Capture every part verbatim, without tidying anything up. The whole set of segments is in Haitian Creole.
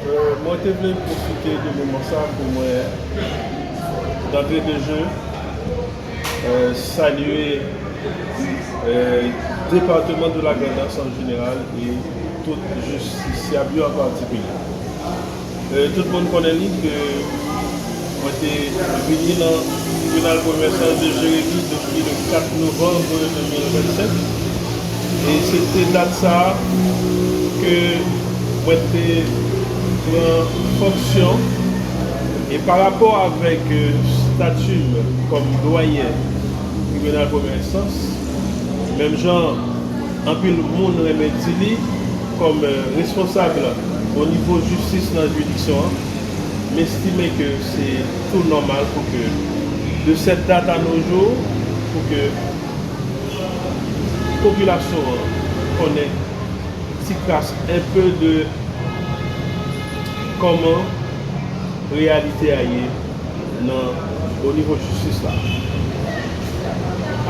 Euh, mwen te vle pwofite de moman sa pou mwen, d'entrée de jeu, euh, salye, euh, depatman de la Grandans an jeneral e tout jistisyab yo an patikilye. Euh, tout moun konnen li ke mwen te vini nan tribinal premyè enstans de Jeremi depi le kat novanm de mil vennsenk. E se te dat sa a ke mwen te pran fonksyon. E pa rapò avèk, euh, stati m kòm dwayen tribinal premyè enstans, menm jan anpil moun renmen di li, kòm, euh, responsab o nivo jistis nan jiridiksyon an, m estime ke se tou nòmal pou ke de cette date à nos jours, pou ke popilasyon an konnen ti kras enpe de kòman reyalite a ye nan o nivo jistis la.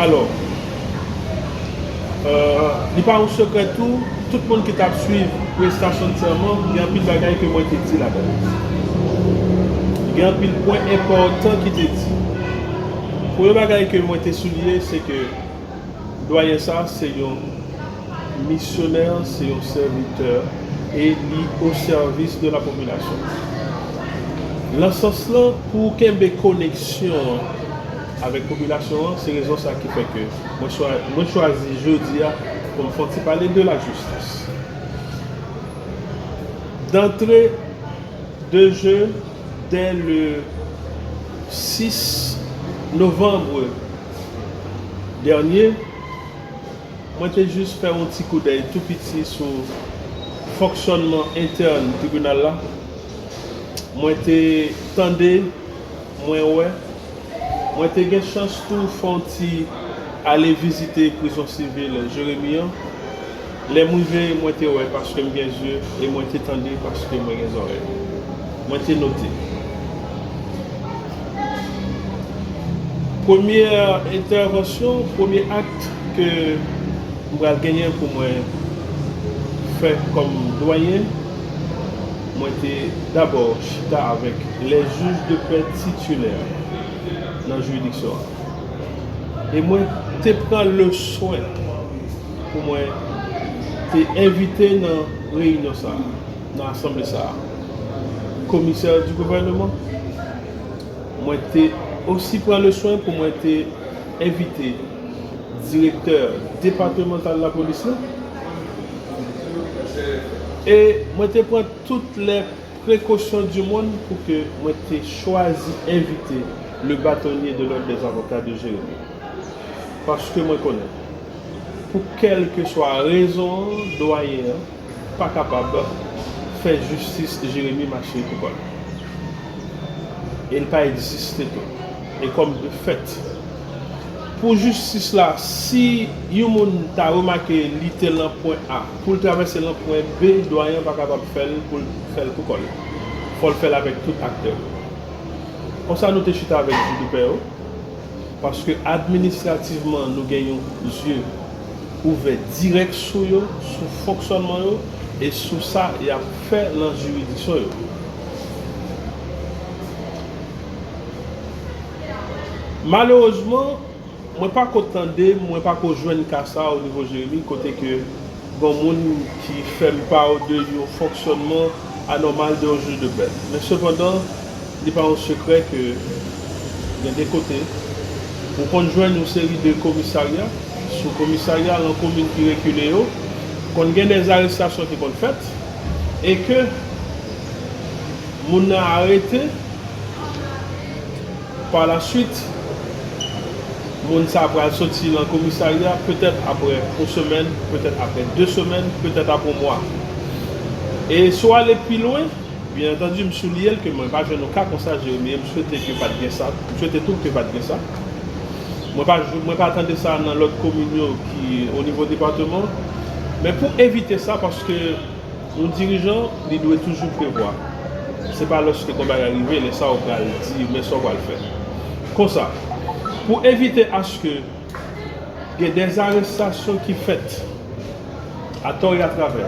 Alò, euh, li pa yon sekrè tou, tout moun ki t ap swiv prestasyon de sèman, gen anpil bagay ke mwen te di ladan l. Gen anpil pwen enpòtan ki te di. Premye bagay ke mwen te souliye, se ke dwayen sa se yon misyonè, se yon sèvitè, e li o sèvis de la popilasyon. Nan sans lan, pou kenbe koneksyon an avèk popilasyon an, se rezon sa ki fè ke mwen chwa-, mwen chwazi jodi a pou m fè yon ti pale de la jistis. D'entrée de jeu, dès le six novembre dernier, mwen te jis fè yon ti koudèy tou piti sou fonksyònman entèn tribinal la. Mwen te tande, mwen wè, mwen te gen chans tou fè yon ti ale vizite prizon sivil Jeremi an. Lè m rive, mwen te wè paske m gen zye, e mwen te tande paske mwen gen zòrèy. Mwen te note. Premye entèvansyon, premye ak ke m pral genyen pou mwen fè kòm dwayen, mwen te dabò chita avèk les juges de paix titulaires nan jiridiksyon an. E mwen te pran le swen pou mwen te envite nan reyinyon sa a, nan asanble sa a, komisè di gouvènman. Mwen te osi pran le swen pou mwen te envite direktè depatmantal lapolis la. E mwen te pran tout lè prekosyon di monn pou ke mwen te chwazi envite le bâtonnier de l'ordre des avocats de Jérémie. Paske mwen konnen, pou kèlkeswa rezon an, dwayen an pa kapab fè jistis Jeremi mache pou kò l. E l pa egziste tou. E kòm de fèt, pou jistis la, si yon moun ta remake li te lan pwen A, pou l travèse lan pwen B, dwayen an pa kapab fè l pou l fè l pou kò l. Fò l fè l avèk tout aktè yo. Konsa nou te chita avèk jij de pè yo, paske administrativman nou gen yon zye ouvè dirèk sou yo, sou fonksyònman yo, e sou sa y ap fè lan jiridiksyon yo. Malerezman, mwen pako tande, mwen pako jwenn ka sa o nivo Jeremi, kote ke gen moun ki fè m pa de yon fonksyònman anòmal de yon jij de pè. Men sepandan, li pa yon sekrè ke gen de kote, ou konn jwenn yon seri de komisarya, sou komisarya lan komin ki rekile yo, konn gen de arestasyon ki konn fèt, e ke moun nan arete, pa la swit, moun sa a pral soti nan komisarya, petèt apre yon semèn, petèt apre de semèn, petèt apre yon mwa. E si w ale pi lwen, byen antandi, m souliye l ke mwen pa jwenn yon ka konsa, Jeremi, e m swete ke pa t gen sa, m swete tou ke pa t gen sa. Mwen pa, mwen pa tande sa nan lòt komin yo ki o nivo depatman. Men pou evite sa, paske yon dirijan, li dwe toujou prevwa. Se pa lòske yon bagay rive, lè sa a w pral di, men sa w pral fè. Konsa, pou evite aske gen de arestasyon ki fèt atò e atravè,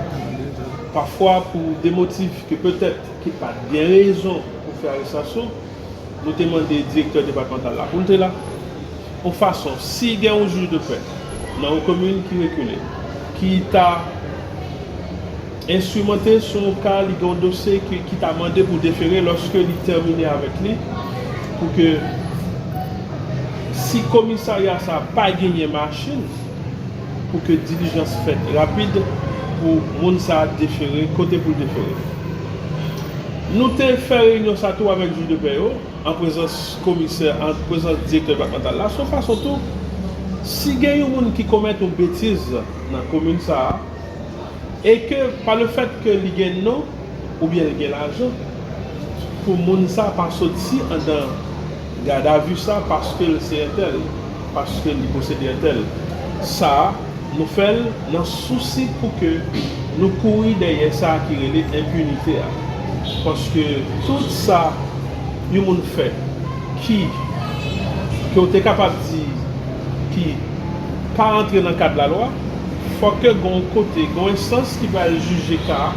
Pafwa, pou de motif ke petèt ki pa t gen rezon pou fè arestasyon, nou te mande direktè depatmantal la pou l te la. Yon fason, si gen yon jij de pè nan yon komin ki rekile, ki ta enstrimante sou yon ka, li gen yon dosye ki, ki ta mande pou defere lòske li tèmine avèk li, pou ke si komisarya sa pa genyen machin, pou ke dilijans fèt rapid pou moun sa a defere kote pou l defere. Nou te fè reyinyon sa tou avèk jij de pè yo, an prezans komisè, an prezans direktè depatmantal la, se yon fason tou, si gen yon moun ki komèt yon betiz nan komin sa a, e ke pa le fèt ke li gen non oubyen li gen lajan, pou moun sa pa soti andan gadavi sa paske l se entèl, paske li posede entèl. Sa a, nou fè l nan sousi pou ke nou kouri dèyè sa a ki rele enpinite a. Paske tout sa yon moun fè ki, ke w te kapab di ki pa antre nan kad lalwa, fòk ke gon kote, gon enstans ki pral jije ka a,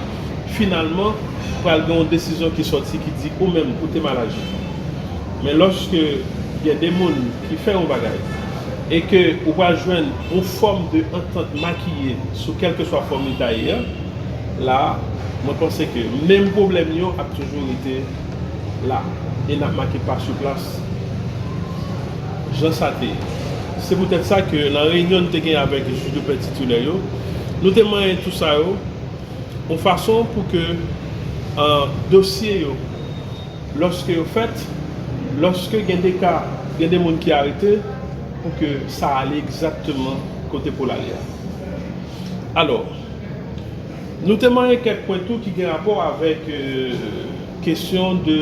finalman, pral gen yon desizyon ki sòti ki di ou menm ou te mal aji. Men lòske gen de moun ki fè yon bagay e ke ou pral jwenn yon fòm de antant makiye sou kèlkeswa fòm li ta ye a, la a, mwen panse ke menm pwoblèm yo ap toujou rete la e n ap make pa sou plas jan sa te ye. Se poutèt sa ke nan reyinyon n te gen avèk jij de pè titilè yo, nou te manyen tou sa yo yon fason pou ke, an, dosye yo, lòske yo fèt, lòske gen de ka, gen de moun ki arete, pou ke sa ale egzakteman kote pou l ale a. Alò, nou te manyen kèk pwen tou ki gen rapò avèk, euh, kesyon de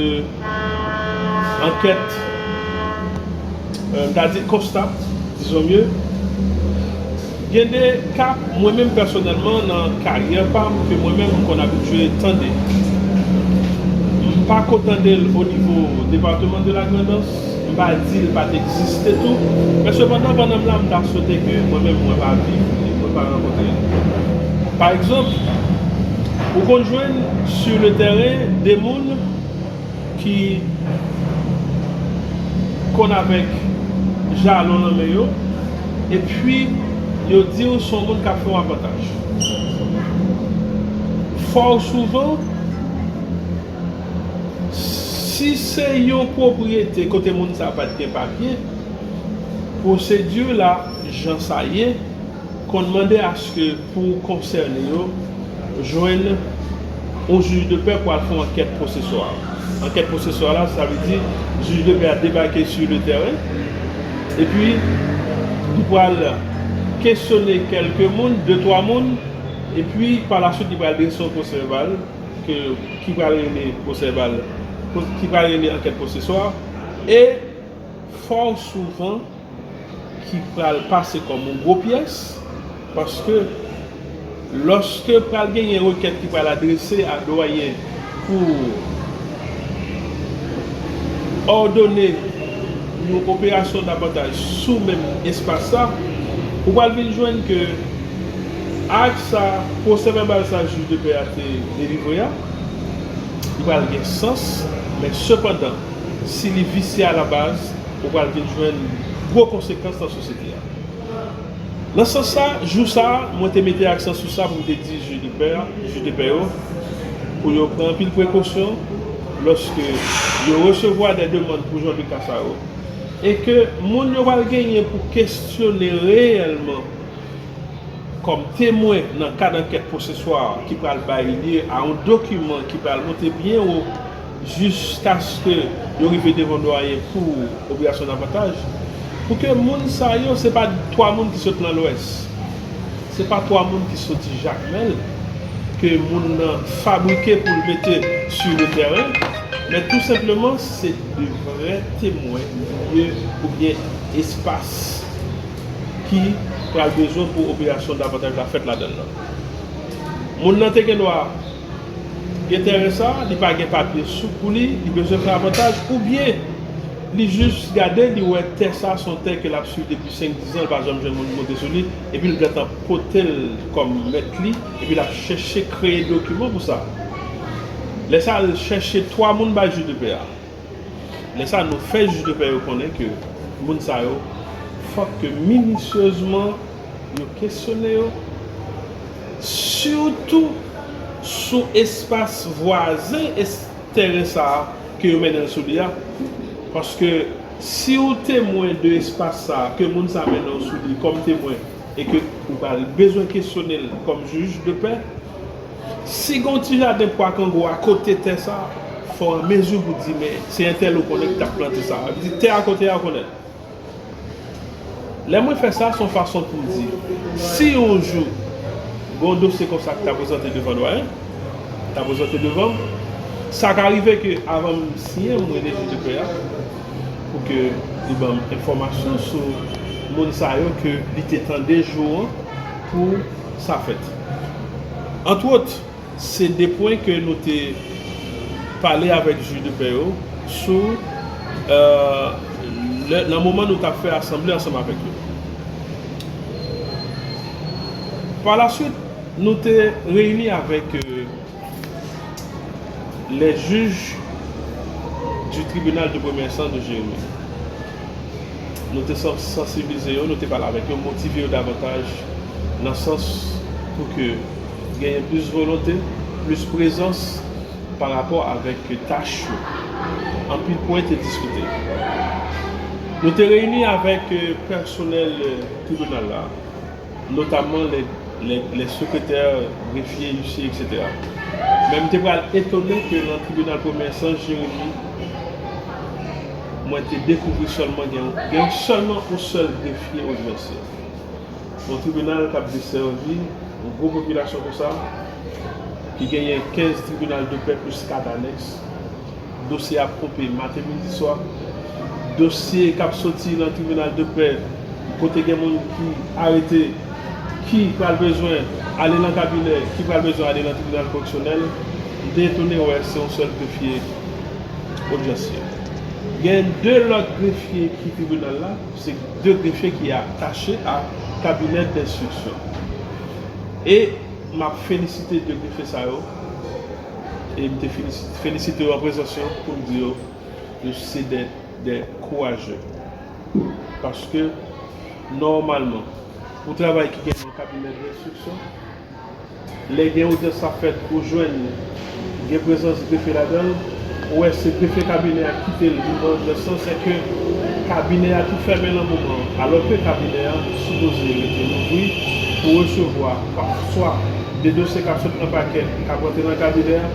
ankèt, euh, m ta di konsta, dizon mye. Gen de ka, mwen menm pèsonèlman, nan karyè pa m, ke mwen menm m konn abitye tande. M pa ko tande l o nivo depatman de la Grandans, m pa di l pa t egziste tou, men sepandan, pandan m la, m ta swete ke mwen menm, mwen pa viv li, mwen pa rankontre li. Pa egzanp, ou konn jwenn sur le terrain de moun ki konn avèk jalon nan men yo, epi yo di w se yon moun k ap fè w avantaj. Fò souvan, si se yon pwopriyete kote moun sa pa t gen papye, pwosedi la, jan sa ye, konn mande aske pou konsène yo jwenn yon jij de pè pou al fè yon ankèt poseswa. Ankèt poseswa la, sa vle di jij de pè a debake sur le terrain, epi li pral kesyone kèlke moun, de twa moun, epi pa la swit li pral drese yon pwosè vèbal ke, ki pral rele pwosè vèbal, ki pral rele ankèt poseswa, e fò souvan ki pral pase kòm yon gwo pyès, paske lòske pral genyen rekèt ki pral adrese a dwayen pou òdone yon operasyon davantaj sou menm espas sa, ou pral vin jwenn ke ak sa, pwosè vèbal sa jij de pè a te delivre a, li pral gen sans, men sepandan, si li visye a la baz, ou pral vin jwenn gwo konsekans nan sosyete a. Nan sans sa, jou sa a, mwen te mete aksan sou sa pou m te di jij de pè a, jij de pè yo, pou yo pran anpil prekosyon lòske yo resevwa de demann pou jan de ka sa yo, e ke moun yo pral genyen pou kesyone reyèlman kòm temwen nan kad ankèt pwoseswa ki pral bay lye a yon dokiman ki pral monte byen wo jiskaske yo rive devan dwayen pou obligasyon davantaj, pou ke moun sa yo, se pa twa moun ki sot nan Lwès, se pa twa moun ki soti Jakmèl, ke moun nan fabrike pou l mete sur le terrain, men tou senpleman, se de vrè temwen lye oubyen espas ki pral bezwen pou operasyon davantaj la fèt ladan l nan. Moun nan te gen dwa gen tèren sa, li pa gen papye sou pou li, li bezwen fè avantaj, oubyen Li jis gade, li wè tè sa se yon tè ke l ap swiv depi senk, diz an, l pa janm jwenn moun ki monte sou li, epi l gentan pote l kòm mèt li, epi l ap chèche kreye dokiman pou sa. Lè sa a, l chèche twa moun bay jij de pè a. Lè sa a, nou fè jij de pè yo konnen ke moun sa yo, fòk ke minisyezman yo kesyone yo, sitou sou espas vwazen es-, teren sa a ke yo mennen l sou li a. Paske si w temwen de espas sa a, ke moun sa a mennen w sou li kòm temwen, e ke ou pral bezwen kesyone l kòm jij de pè, si gen yon ti jaden pwa kango akote tè sa a, fò w an mezi pou w di, men se entèl ou konnen ki t ap plante sa a. Epi di, tè a kote a, ou konnen. Lè mwen fè sa, se yon fason pou m di, si yon jou, gen yon dosye konsa ki ta prezante devan dwayen, ta prezante devan m, sa ka rive ke avan m siyen, m rele jij de pè a, pou ke li ban m enfòmasyon sou moun sa yo ke li te tande jou an pou sa fèt. Antwòt, se de pwen ke nou te pale avèk jij de pè yo sou, euh, lè, nan moman nou t ap fè asanble ansanm avèk yo. Pa la swit, nou te reyini avèk, euh, les juges du tribunal de première instance de Jérémie. Nou te san-, sansibilize yo, nou te pale avèk yo, motive yo davantaj nan sans pou ke genyen plis volonte, plis prezans pa rapò avèk tach yo. Anpil pwen te diskite. Nou te reyini avèk, euh, pèsonèl, euh, tribinal la, notamman les, les, les secrétaires, grefye, isye, etsetera. Men m te pral etone ke nan tribinal premye enstans Jeremi, mwen te dekouvri sèlman gen, gen sèlman yon sèl grefye odyansye. Yon tribinal k ap desèvi yon gwo popilasyon konsa, ki genyen kenz tribinal de pè plis kat anèks, dosye ap ponpe maten, midi, swa. Dosye k ap soti nan tribinal de pè, kote gen moun ki arete, ki pral bezwen ale nan kabinè, ki pral bezwen ale nan tribinal koreksyonèl, m te etone wè se yon sèl grefye odyansye. Gen de lòt grefye ki tribinal la, se de grefye ki atache a kabinè denstriksyon. E m ap felisite de grefye sa yo, e m te felisite, felisite yo an prezans yo pou m di yo, yo se de, de kourajè. Paske, nòmalman, pou travay ki gen nan kabinè denstriksyon, lè gen odyans ap fèt, ou jwenn gen prezans grefye ladan l, ou wè se grefye kabinè a ki kite l, li nan odyans lan, se ke kabinè a tou fèmen nan moman an, alò ke kabinè a sipoze rete louvri pou resevwa swa de dosye k ap sot nan pakè k ap rantre nan kabinè a,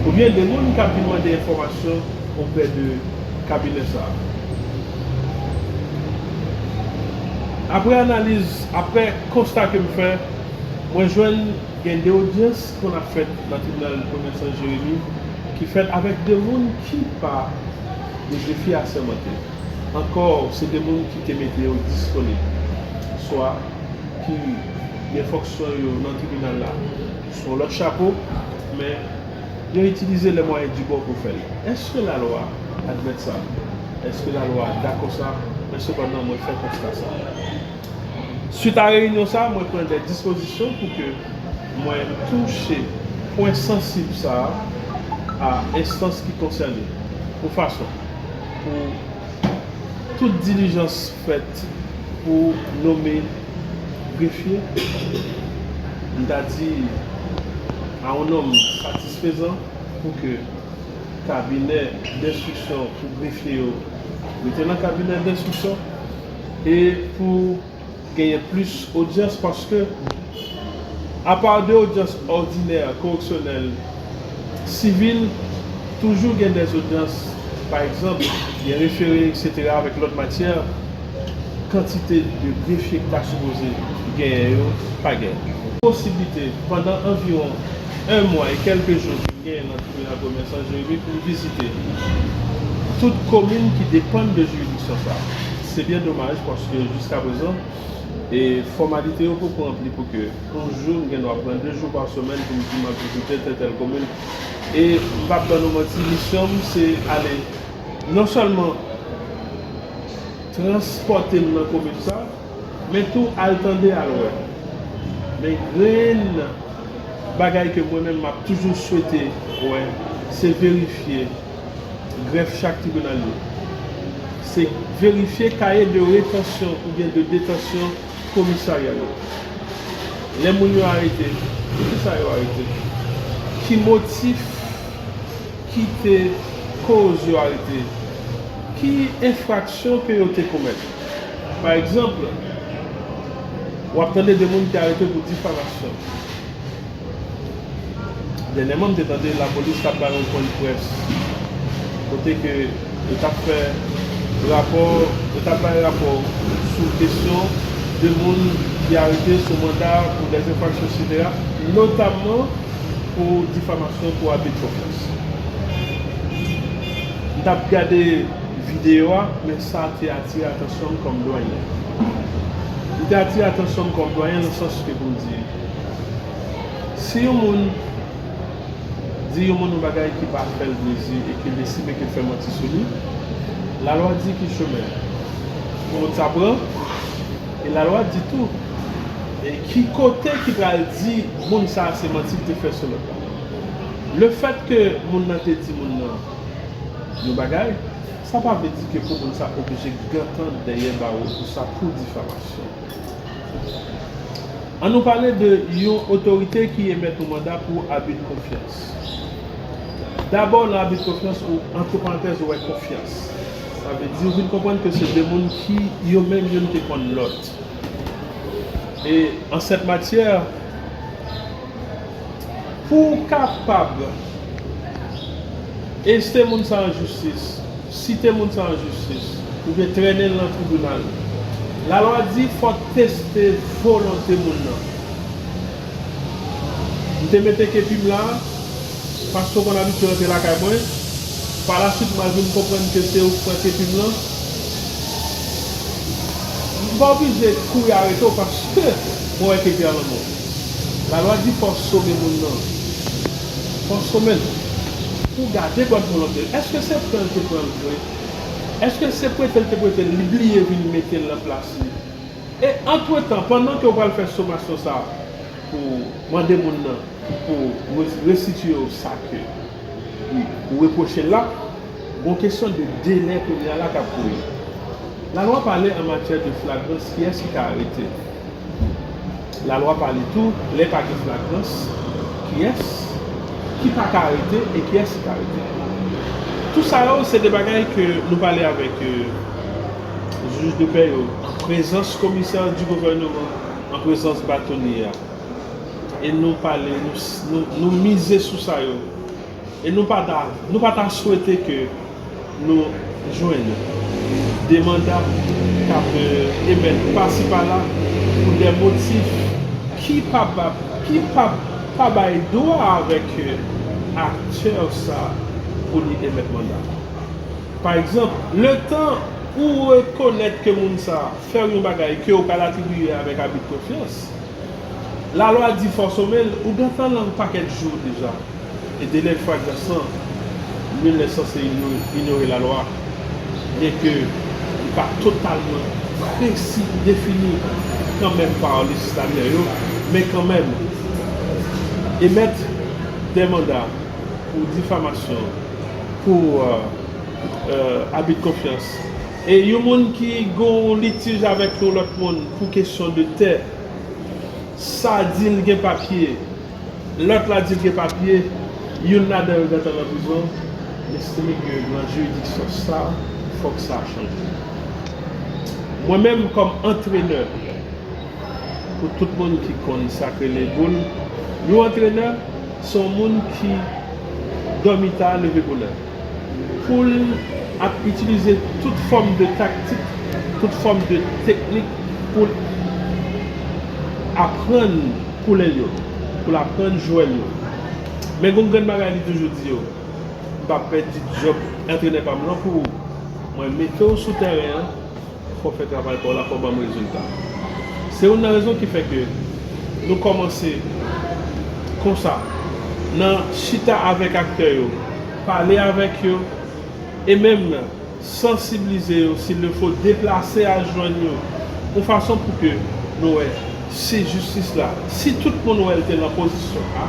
oubyen de moun k ap vin mande enfòmasyon opre de kabinè sa a. Apre analiz, apre konsta ke m fè, mwen jwenn gen de odyans konn ap fèt nan tribinal premye enstans Jeremi ki fèt avèk de moun ki pa de grefye asèmante. Ankò, se de moun ki te mete yo disponib, swa ki gen fonksyon yo nan tribinal la sou yon lòt chapo, men yo itilize les moyens du bord pou fè l. Èske lalwa admèt sa? Èske lalwa dakò sa? Men sepandan, mwen fè konsta sa. Swit a reyinyon sa, mwen pran de dispozisyon pou ke mwen touche pwen sansib sa a a enstans ki konsène, pou fason, pou tout dilijans fèt pou nonmen grefye, m ta di, a yon nonm satisfezan pou ke kabinè denstriksyon pou grefye yo rete nan kabinè denstriksyon e pou genyen plis odyans paske, apa de odyans òdinè, koreksyonèl, sivil, toujou gen de odyans, pa egzanp, gen refere, etsetera, avèk lòt matyè, kantite de grefye ki ta sipoze genyen yo, pa genyen. Posiblite, pandan anviwon en mwa e kèlke jou, genyen nan tribinal premye enstans Jeremi pou m vizite tout komin ki depann de jiridiksyon sa a. Se byen domaj paske jiskaprezan, e fòmalite yo poko ranpli pou ke yon jou, m gen dwa pran de jou pa semèn pou m di m ap vizite tèl tèl komin. E m p ap ban nou manti, misyon m se ale non sèlman Transpòte l nan komin sa, men tou al tande, al wè. Men grenn bagay ke mwen menm m ap toujou swete wè, se verifye grèf chak tribinal yo. Se verifye kaye de retansyon oubyen de detansyon komisarya yo. Lè moun yo arete, poukisa yo arete? Ki motif ki te koz yo arete? Ki enfraksyon ke yo te komèt? Pa egzanp, w ap tande de moun ki arete pou difamasyon. Dènyèman, m te tande lapolis t ap bay yon pwen de près kote ke yo t ap fè rapò, yo t ap bay rapò sou kesyon de moun ki arete sou manda pou dèzenfraksyon, etsetera, notamman pou difamasyon, pou abi de konfyans. M t ap gade videyo a, men sa te atire atansyon m kòm dwayen. Li te atire atansyon m kòm dwayen nan sans ke pou m di, si yon moun di yon moun yon bagay ki pa fè l plezi e ke l estime ke l fè manti sou li, lalwa di ki chemen pou moun sa pran, e lalwa di tou, e ki kote ki pral di moun sa a se manti l te fè sou lòt la. Lefètke moun nan te di moun nan yon bagay, sa pa vle di ke pou moun sa oblije gentan dèyè bawo pou sa, pou difamasyon. An nou pale de yon otorite ki emèt yon manda pou abi de konfyans. Dabò, nan abi de konfyans, ou, antre parantèz, ou wè konfyans. Sa vle di, ou vin konprann ke se de moun ki, yo menm, youn te konn lòt. E, an sèt matyè, pou w kapab ejte moun sa an jistis, site moun sa an jistis, oubyen trennen l nan tribinal, lalwa di fò w teste volonte moun nan. M te mete kepi m la, paske w konn abitye rantre lakay mwen. Palaswit, m al vin konprann ke se ou k pran kepi m lan. M pa oblije kouri arete w paske mwen wè kepi a nan men w. Lalwa di fò w some moun nan. Fò w some l. Pou w gade bòn volonte l. Èske se pran l te pran l vre? Èske se prete l te prete l, li bliye vin mete l nan plas li? E antretan, pandan ke w pral fè somasyon sa a, pou mande moun nan pou re-, restitye w sa ke li, ou repwoche l la, gon kesyon de delè kounye a la k ap kouri. Lalwa pale an matyè de flagrans, kiyès ki ka arete. Lalwa pale tou, lè pa gen flagrans, kiyès ki pa ka arete e kiyès ki ka arete. Tou sa yo, se de bagay ke nou pale avèk, euh, jij de pè yo, an prezans komisè di gouvèneman, an prezans batonye a. E nou pale, nou, nou, nou mize sou sa yo. E nou pa ta, nou pa ta swete ke nou jwenn de manda k ap, euh, emèt pasi pala pou de motif ki pa, pa, ki pa, pa bay dwa avèk, euh, aktè sa pou li emèt manda. Pa egzanp, letan ou rekonèt ke moun sa fè w yon bagay ke w ka atribiye avèk abi de konfyans, lalwa di fò w some l, ou gentan nan yon pakèt jou deja. E delè flagrans lan, nil n'est censé inyore, inyore lalwa, byenke li pa totalman presi defini kanmenm pa lejislatè yo, men kanmenm, emèt de manda pou difamasyon, pou, euh, euh, abi de konfyans. E yon moun ki gon litij avèk yon lòt moun pou kesyon de tè, sa di l gen papye, lòt la di l gen papye, youn ladan yo gentan nan prizon, m estime ke nan jiridiksyon sa, fòk sa chanje. Mwen menm, kòm antrenè, pou tout moun ki konn sa k rele boul, yon antrenè, se yon moun ki dòmi ta, leve bonè. Pou l ap itilize tout fòm de taktik, tout fòm de teknik pou l aprann koulè l yo, pou l aprann jwè l yo. Men gon grenn bagay li toujou di yo, m p ap pèdi djòb antrenè pa m lan pou ou. Mwen mete w sou tèren an, fò w fè travay pa w la, fò w ban m rezilta. Se youn nan rezon ki fè ke nou kòmanse konsa, nan chita avèk aktè yo, pale avèk yo, e menm sansiblize yo, s'il le faut, deplase al jwenn yo, yon fason pou ke nou wè si jistis la, si tout moun wè l te nan pozisyon A,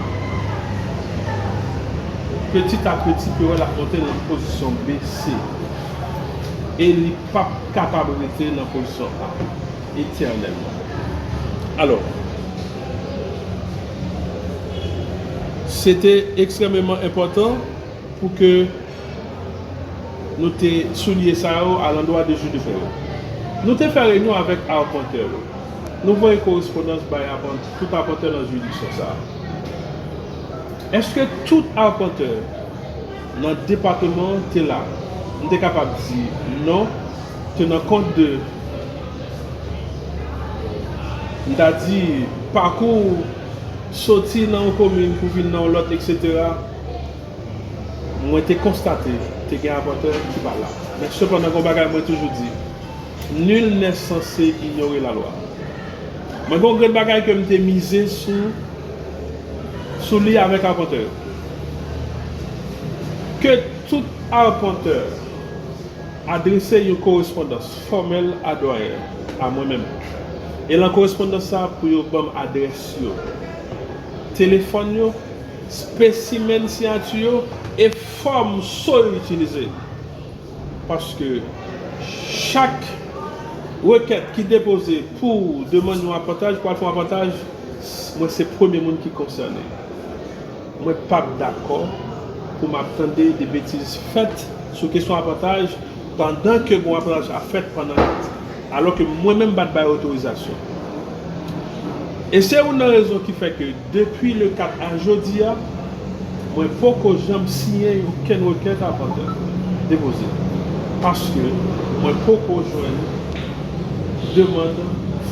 petit à petit, pou yo wè l ap monte nan pozisyon B, C. E li p ap kapab rete nan pozisyon A etènèlman. Alò, se te ekstrèmeman enpòtan pou ke nou te souliye sa yo alandwa de Jus de Paix yo. Nou te fè reyinyon avèk apantè yo. Nou voye korespondans bay apant-, tout apantè nan jiridiksyon sa a. Èske tout apantè nan depatman an te la? M te kapab di non, tenan kont de, m ta di, pakou soti nan yon komin pou vin nan yon lòt, etsetera. Mwen te konstate te gen apantè ki pa la. Men sepandan, gen yon bagay mwen toujou di, nul n'est censé ignorer la loi. Mwen gen yon grenn bagay ke m te mize sou, sou li avèk apantè yo. Ke tout apantè adrese yon korespondans fòmèl a dwayen an, a mwen menm. E lan korespondans sa a, pou yo ban m adrès yo, telefòn yo, espesimenn siyati yo e fòm so yo itilize. Paske chak rekèt ki depoze pou demann yon apantaj, pou al fè yon apantaj, mwen se premye moun ki konsène. Mwen p ap dakò pou m ap tande de betiz fèt sou kesyon apantaj pandan ke gon apantaj ap fèt pandan, alò ke mwen menm m pa t bay otorizasyon. E se youn nan rezon ki fè ke depi le kat a jodi a, mwen poko janm siyen okenn rekèt apantè depoze. Paske mwen poko jwenn demann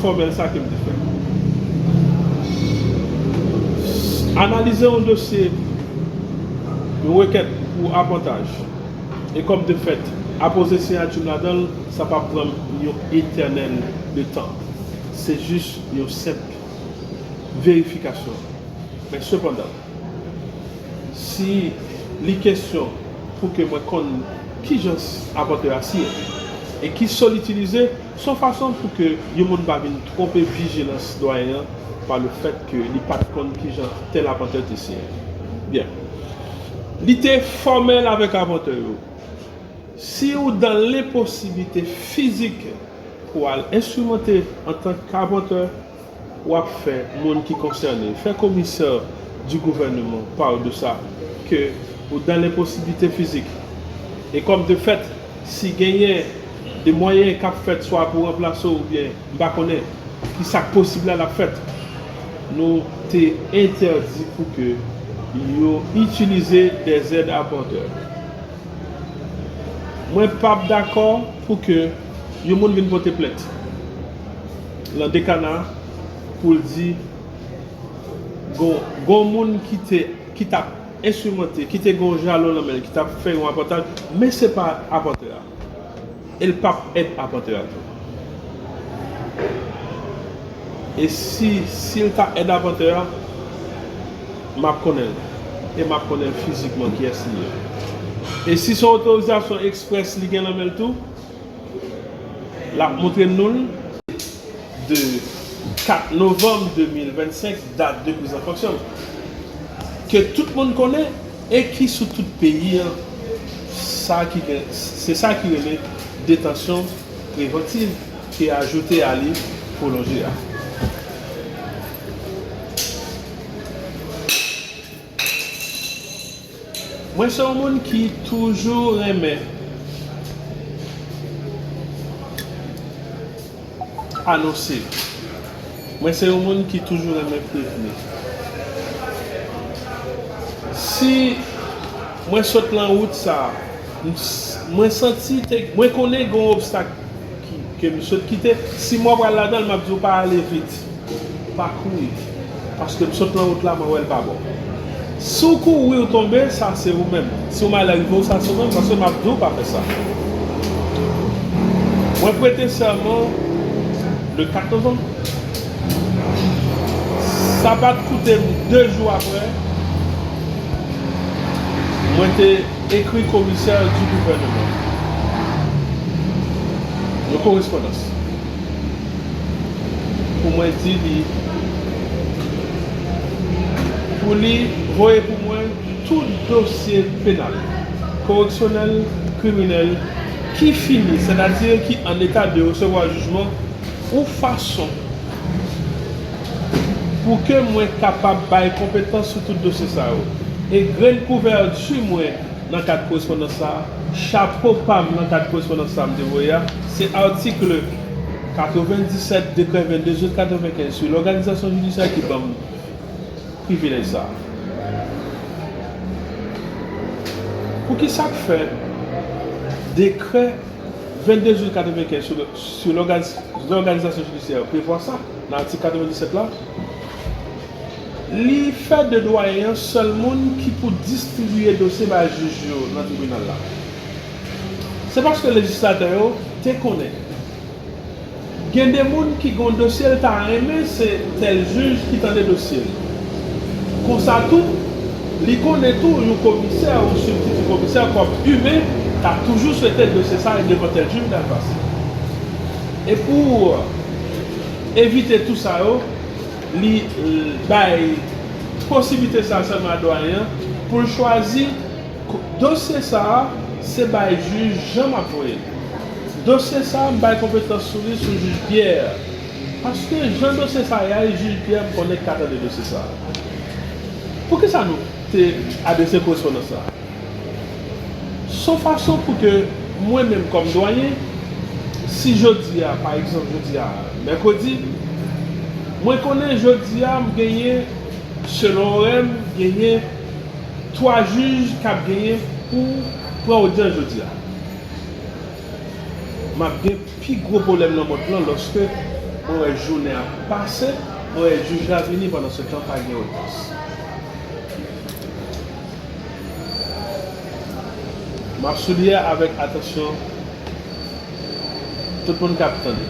fòmèl sa ke m te fè. Analize yon dosye, yon rekèt pou apantaj, e kòm de fèt, apoze siyati m ladan l, sa p ap pran m yon etènèl de tan. Se jis yon senp verifikasyon. Men sepandan, si li kesyon pou ke mwen konn kijan apantè a siyen e ki so l itilize, se yon fason pou ke yon moun pa vin twonpe vijilans dwayen an pa le fèt ke li pa t konn kijan tèl apantè te siyen. Byen. Li te fòmèl avèk apantè yo. Si ou dan lenposiblite fizik pou al enstrimante antanke apantè, w ap fè moun ki konsène, fè komisè di gouvèneman pa de sa, ke ou dan lenposiblite fizik. E kòm de fèt, si genyen de mwayen k ap fèt swa pou ranplase w oubyen m pa konnen ki sa k posib la l ap fèt, nou te entèdi pou ke yo itilize dèzèd apantè. Mwen p ap dakò pou ke yon moun vin pote plent lan dekana pou l di gon, gon moun ki te, ki t ap enstrimante, ki te gon jalon nan men l, ki t ap fè yon apantaj, men se pa apantè a. E l p ap èd apantè a tou. E si, si l ta èd apantè a, m ap konnen l. E m ap konnen l fizikman kiyès li ye. E si se yon otorizasyon eksprès li gen nan men l tou, l ap montre nou l de kat novanm de mil vennsenk, dat de prizanfanksyon l, ke tout moun konnen e ki sou tout peyi an, sa ki gen, se sa ki rele detansyon prevantiv, ki ajoute a li pwolonje a. Mwen se yon moun ki toujou renmen anonse. Mwen se yon moun ki toujou renmen prevni. Si mwen sot lan wout sa, m s-, mwen santi te, mwen konnen gen yon obstak ki, ke m sot kite. Si mwen pral ladan l, m ap di w pa ale vit. Pa kouri. Paske m sot nan wout la, mwen wè l pa bon. Si w kouri, w tonbe, sa se ou menm. Si w malè rive w, sa se ou menm, paske m ap di w pa fè sa. Mwen prete sèman le kat novanm. Sa pa t koute m de jou apre, mwen te ekri komisè di gouvèneman. Yon korespondans pou mwen di li, pou li voye pou mwen tout dosye penal, koreksyonèl, kriminèl ki fini, sètadi ki an eta de resevwa jijman, yon fason pou ke mwen kapab bay konpetans sou tout dosye sa yo. E grenn kouvèti mwen nan kad korespondans sa a, chapo pa m nan kad korespondans sa a m te voye a, se atik katrevenndisèt dekrè vennde out katrevenkenz sou lòganizasyon jidisyè ki ban m privilèj sa a. Poukisa k fè dekrè vennde out katrevenkenz sou, sou lòganiz-, lòganizasyon jidisyè prevwa sa nan atik katrevenndisèt la? Li fè de dwayen an sèl moun ki pou distribiye dosye bay jij yo nan tribinal la. Se paske lejislatè yo te konnen gen de moun ki gen yon dosye l ta renmen se tèl jij ki tande dosye l. Konsa tou, li konnen tou yon komisè, yon sibtiti komisè kòm imen ta toujou swete dosye sa a devan tèl jij l al pase. E pou evite tou sa yo, li, l bay posiblite sa sèlman a dwayen an pou l chwazi dosye sa a, se bay jij Jean m ap voye l. Dosye sa a, m bay konpetans sou li sou jij Pierre. Paske jan dosye sa a ye a, jij Pierre m konnen k ka tande dosye sa a. Poukisa nou te adrese korespondans sa a? Se yon fason pou ke mwen menm kòm dwayen, si jodi a, pa egzanp, jodi a mèkredi, mwen konnen jodi a m genyen, selon orè m, genyen twa jij k ap genyen pou pran odyans jodi a. M ap gen pi gwo pwoblèm nan mond lan lòske mwen wè jounen ap pase, mwen wè jij la vini, pandan se tan pa gen odyans. M ap souliye avèk atansyon tout moun k ap tande.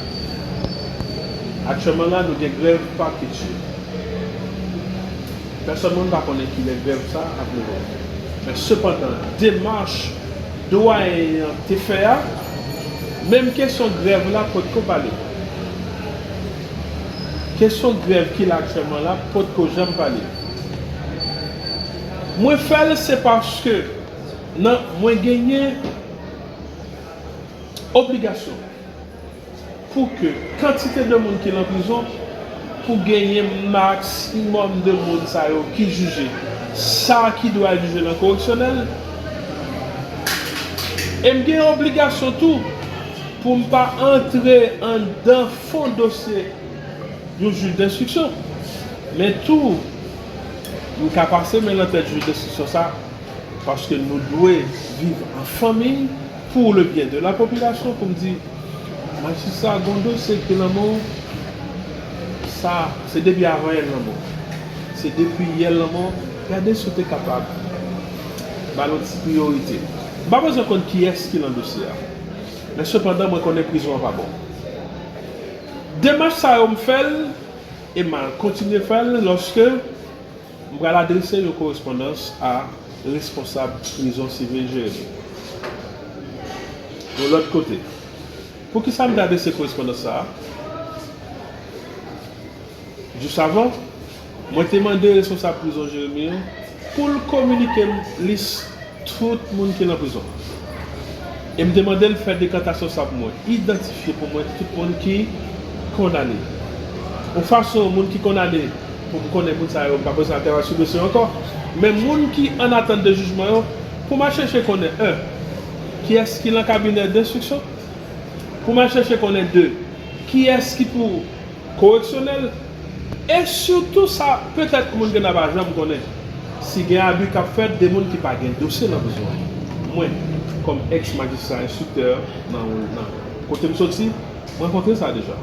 Aktyèlman la, nou gen grèv pakèt yo. Pèsòn moun pa konnen kilè grèv sa ap rive. Men sepandan, demach dwayen an te fè a, menm kesyon grèv la potko pale. Kesyon grèv ki la aktyèlman la potko janm pale. Mwen fè l se paske nan mwen genyen obligasyon pou ke kantite de moun ki nan prizon pou genyen maksimòm de moun sa yo ki jije sa ki dwe al jije nan koreksyonèl. E m gen obligasyon tou pou m pa antre anndan fon dosye yon jij denstriksyon. Men tou, m ka pase men nan tèt jij denstriksyon sa, paske nou dwe viv an fanmi, pour le bien de la population, pou m di, majistra, gon dosye ki nan men w, sa, se depi avan yè l nan men w. Se depi yè l nan men w, gade si w te kapab ba l yon ti priyorite. M pa bezwen konn kiyès ki nan dosye a. Men sepandan, mwen konnen prizon an pa bon. Demach sa yo m fè l, e m a kontinye fè l lòske m pral adrese yon korespondans a responsab prizon sivil Jeremi. Yon lòt kote, poukisa m te adrese korespondans sa a? Jis avan, mwen te mande responsab prizon Jeremi an pou l kominike m lis tout moun ki nan prizon an. E m te mande l fè dekantasyon sa pou mwen, idantifye pou mwen tout moun ki kondane. Yon fason, moun ki kondane, pou m konnen moun sa yo, m pa bezwen al travay sou dosye yo ankò. Men moun ki an atant de jijman yo, pou m al chèche konnen, en, kiyès ki nan kabinè denstriksyon, pou m al chèche konnen, de, kiyès ki pou koreksyonèl, e sitou sa, petèt moun gen nan pa janm konnen, si gen abi k ap fèt de moun ki pa gen dosye nan prizon an. Mwen, kòm èks majistra enstriktè nan, nan kote m soti, m rankontre sa deja.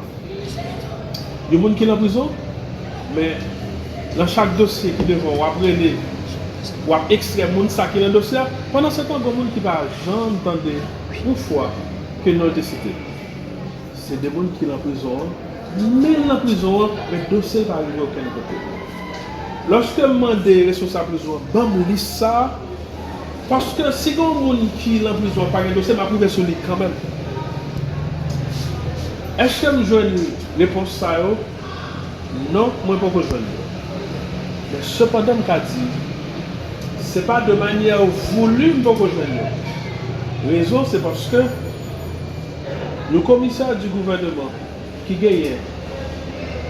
Yon moun ki nan prizon, men nan chak dosye ki devan w, w ap rele, w ap ekstrè moun sa ki nan dosye a. Pandan se tan, gen moun ki pa janm tande yon fwa ke non l te site. Se de moun ki nan prizon an, men l nan prizon an, men dosye l pa rive okenn kote. Lòske m mande responsab prizon an ban m lis sa a, paske si gen yon moun ki nan prizon an pa gen dosye, m ap rive sou li kanmenm. Èske m jwenn repons sa yo? Non, mwen poko jwenn yo. Men sepandan, m ka di, se pa de manyè voulu m poko jwenn yo. Rezon, se paske yon komisè di gouvènman ki genyen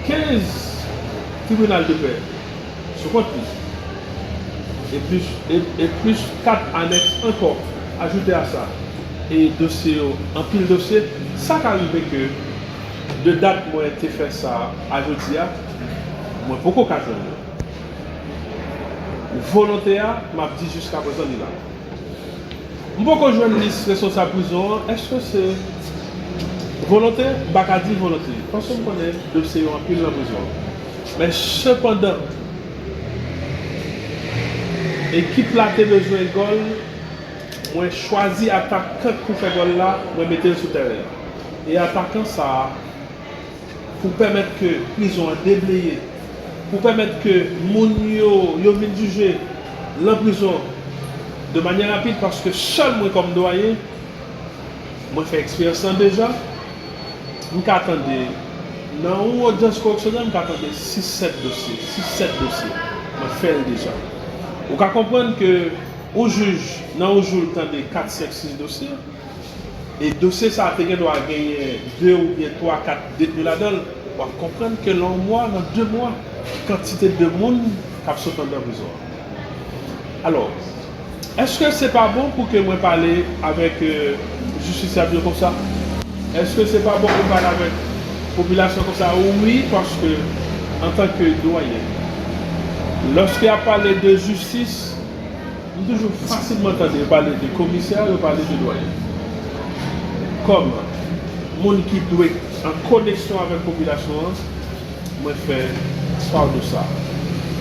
kenz tribinal de pè sou kont li, e plis, e, e plis kat anèks ankò ajoute a sa, e dosye yo, anpil dosye, sa ka rive ke de dat mwen te fè sa a jodi a, mwen poko ka jwenn yo. Volonte a, m ap di jiskaprezan li la. M poko jwenn lis responsab prizon an. Èske se volonte? M pa ka di volonte, paske m konnen dosye yo anpil nan prizon an. Men sepandan, ekip la te bezwen gòl, mwen chwazi atakan k pou fè gòl la, mwen mete l sou tèren an. E atakan sa a, pou pèmèt ke prizon an debleye, pou pèmèt ke moun yo, yo vin jije nan prizon de manyè rapid, paske sèl mwen kòm dwayen, mwen fè eksperyans lan deja, m ka tande, nan yon odyans koreksyonèl, m ka tande sis sèt dosye, sis sèt dosye, mwen fè l deja. Ou ka konprann ke yon jij, nan yon jou, l tande kat, senk, sis dosye, e dosye sa a te gen dwa genyen de oubyen twa, kat detni ladan l, w ap konprann ke nan yon mwa, nan de mwa, kantite de moun k ap sot anndan prizon an. Alò, èske se pa bon pou ke mwen pale avèk, euh, jistisyab yo konsa? Èske se pa bon pou pale avèk popilasyon konsa? Wi, paske antanke dwayen, lòske y ap pale de jistis, m toujou fasilman tande yo pale de komisè, yo pale de dwayen. Kòm moun ki dwe an koneksyon avèk popilasyon an, mwen fè fawdou sa.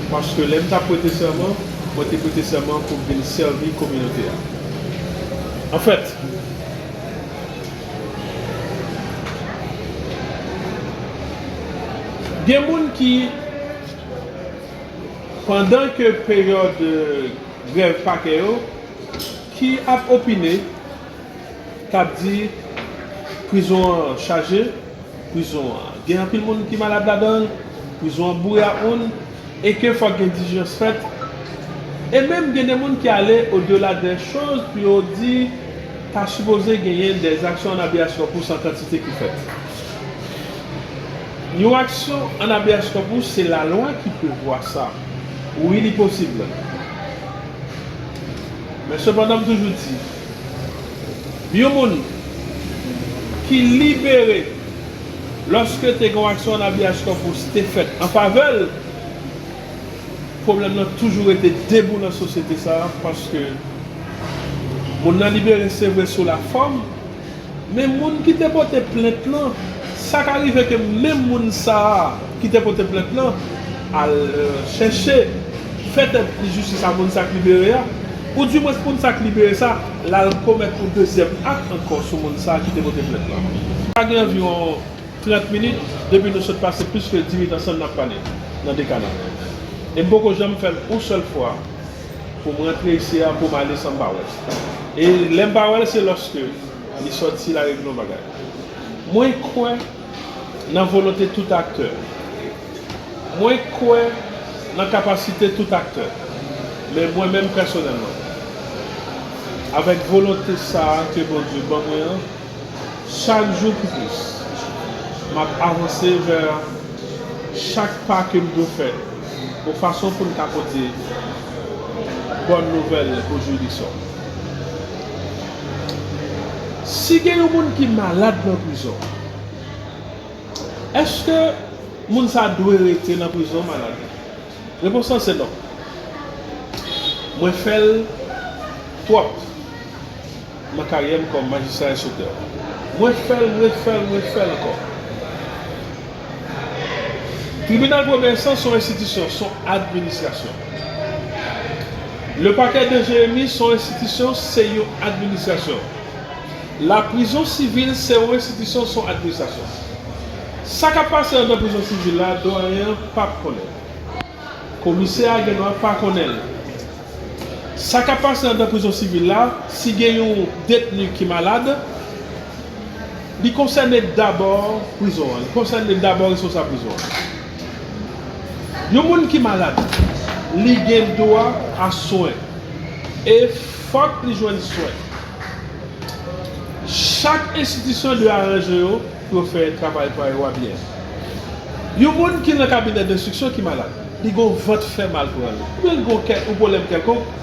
Paske lè m t ap prete sèman, mwen te prete sèman pou m vin sèvi kominote a. Anfèt, gen moun ki, pandan ke peryòd, euh, grèv pakè yo, ki ap opine, k ap di prizon an chaje, prizon an gen anpil moun ki malad ladan l, prizon an boure ak moun, e ke fòk gen dilijans fèt. E menm gen de moun ki ale au-delà des choses pou yo di ta sipoze genyen des actions en habeas corpus an kantite ki fèt. Yon aksyon en habeas corpus, se lalwa ki prevwa sa. Wi, li posib. Men sepandan, m toujou di, yon moun ki libere lòske te gen yon aksyon en habeas corpus te fèt an favè l, pwoblèm nan toujou rete debou nan sosyete sa a, paske moun nan libere, se vre, sou la fòm, men moun ki te pote plent lan, sa ka rive ke menm moun sa a ki te pote plent lan al, euh, chèche fè tèt li jistis a moun sa k libere a, oudimwens moun sa k libere sa, l al komèt yon dezyèm ak ankò sou moun sa a ki te pote plent lan. Sa gen anviwon trant minit depi nou sot pase plis ke dizuit an ansanm n ap pale nan de ka la. E m poko janm fè l yon sèl fwa pou m rantre isi a pou m ale san m pa wè l. E lè m pa wè l, se lòske li sòti, l al regle yon bagay. Mwen kwè nan volonte tout aktè. Mwen kwè nan kapasite tout aktè. Men mwen menm pèsonèlman, avèk volonte sa a ke Bondye ban mwen an, chak jou ki plis, m ap avanse vè chak pa ke m dwe fè, yon fason pou n ka pote bòn nouvèl o jou di sò. Si gen yon moun ki malad nan prizon, èske moun sa dwe rete nan prizon malad? Repons lan se non. Mwen fè l twòp nan karyè m kòm majistra enstriktè. Mwen fè l, mwen fè l, mwen fè l ankò. Tribinal premye enstans se yon enstitisyon, se yon administrasyon. Le parquet de Jérémie se yon enstitisyon, se yon administrasyon. La prison civile se yon enstitisyon, se yon administrasyon. Sa k ap pase anndan prizon sivil la, dwayen an p ap konnen. Komisè a gen dwa pa konnen l. Sa k ap pase anndan prizon sivil la, si gen yon detni ki malad, Li konsène dabò prizon an, li konsène dabò responsab prizon an. Yon moun ki malad, li gen dwa a swen. E fòk li jwenn swen. Chak enstitisyon dwe aranje yo pou yo fè travay pa yo a byen. Yon moun ki nan kabinè denstriksyon ki malad, li gen yon vant fè mal pran li, oubyen li gen yon kèk, yon pwoblèm kèlkonk,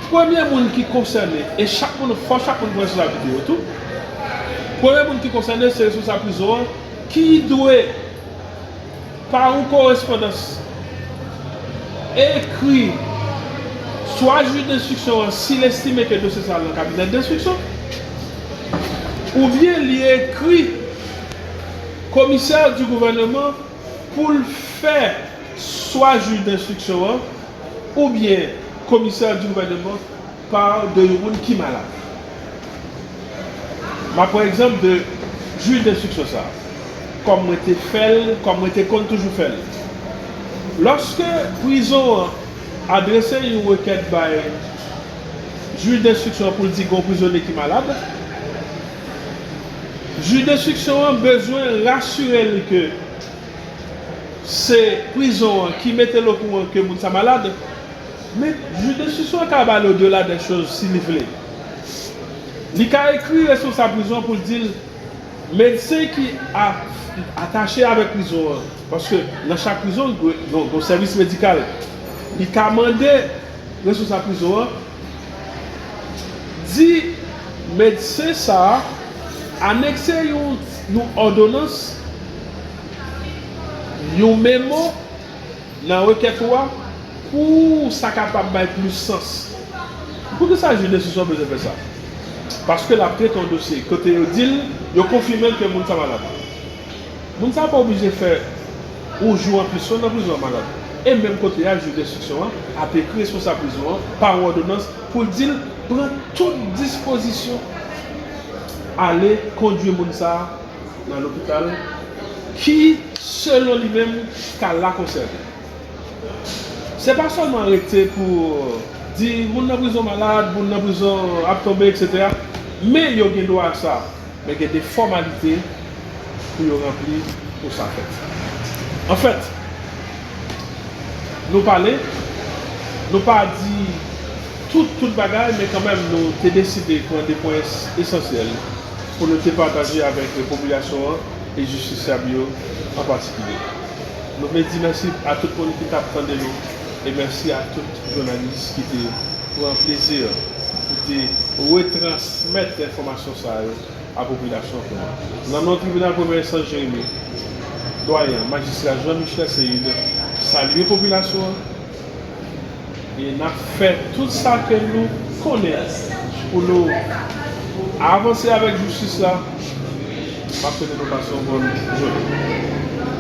premye moun ki konsène, e chak moun, fò chak moun pran responsabilite yo tou, premye moun ki konsène se responsab prizon an ki dwe pa yon korespondans, ekri swa jij denstriksyon an si l estime ke dosye sa a nan kabinè denstriksyon, oubyen li ekri komisè di gouvènman pou l fè swa jij denstriksyon an oubyen komisè di gouvènman pa de yon moun ki malad. M ap pran egzanp de jij denstriksyon sa a, kòm mwen te fè l, kòm mwen te konn toujou fè l. Lòske prizon an adrese yon rekèt bay jij denstriksyon an pou l di gen yon prizonye ki malad, jij denstriksyon an bezwen rasire l ke se prizon an ki mete l okouran ke moun sa malad, men jij denstriksyon an ka ba l au-delà des choses si li vle. Li ka ekri responsab prizon an pou l di l medsen ki a, atache avèk prizon an, paske nan chak prizon gen, gen, gen sèvis medikal. Li ka mande responsab prizon an di medsen sa a anekse yon, yon òdonans, yon memo nan rekèt ou a pou sa kapab bay plis sans. Poukisa jij denstriksyon bezwen fè sa? Paske l ap trete yon dosye kote yo di l, yo konfime l ke moun sa malad. Moun sa pa oblije fè yon jou anplis swen nan prizon an malad. E menm kote a, jij denstriksyon an ap ekri responsab prizon an pa yon òdonans pou l di l pran tout dispozisyon, ale kondui moun sa a nan lopital ki, selon li menm, ka la konsène. Se pa sèlman rete pou di moun nan prizon malad, moun nan prizon ap tonbe, etsetera. Men yo gen dwa a sa. Men gen de fòmalite pou yo ranpli pou sa fèt. Anfèt, nou pale, nou pa di tout, tout bagay, men kanmenm nou te deside pran de pwen es-, esansyèl pou nou te pataje avèk popilasyon an e jistisyab yo an patikilye. Nou vle di mèsi a tout moun ki t ap tande nou e mèsi a tout jounalis ki te pran plezi pou te retransmèt enfòmasyon sa yo a popilasyon an. Nan non tribinal premyè enstans Jeremi, dwayen an, majistra Jean Michel Ceide, salye popilasyon an e n ap fè tout sa ke nou konnen pou nou avanse avèk jistis la. M ap swete nou pase yon bòn jounen.